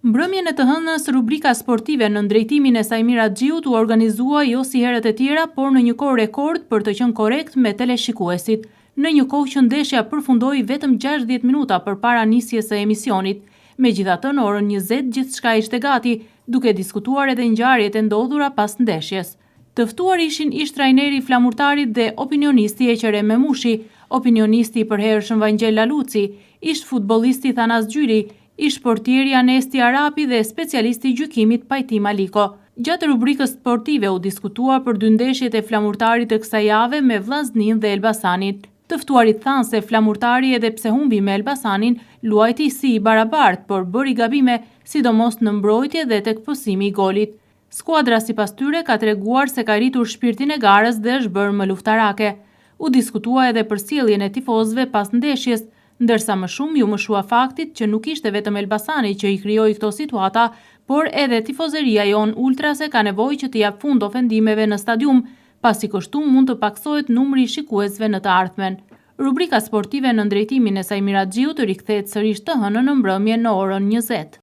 Mbrëmjen e të hënës rubrika sportive nën drejtimin e Saimir Haxhiut u organizua jo si herët e tjera, por në një kohë rekord për të qenë korrekt me teleshikuesit, në një kohë që ndeshja përfundoi vetëm 60 minuta përpara nisjes së emisionit. Megjithatë, në orën 20 gjithçka ishte gati, duke diskutuar edhe ngjarjet e ndodhura pas ndeshjes. Të ftuar ishin ish-trajneri i Flamurtarit dhe opinionisti Eqerem Memushi, opinionisti i përhershëm Vangjel Laluci, ish-futbollisti Thanas Gjyli, ish-portieri Anesti Arapi dhe specialisti i gjykimit Pajtim Aliko. Gjatë rubrikës sportive u diskutua për dy ndeshjet e Flamurtarit të kësaj jave me Vllazninë dhe Elbasanin. Të ftuarit thanë se Flamurtari edhe pse humbi me Elbasanin, luajti si i barabartë, por bëri gabime, sidomos në mbrojtje dhe tek pësimi i golit. Skuadra sipas tyre ka treguar se ka rritur shpirtin e garës dhe është bërë më luftarake. U diskutua edhe për sjelljen e tifozëve pas ndeshjes, ndërsa më shumë iu mëshua faktit që nuk ishte vetëm Elbasani që i krijoi këto situata, por edhe tifozeria jonë ultrase ka nevojë që t'i japë fund ofendimeve në stadium, pasi kështu mund të pakësohet numri i shikuesve në të ardhmen. Rubrika sportive nën drejtimin e Saimir Haxhiut rikthehet sërish të hënën në mbrëmje në orën 20.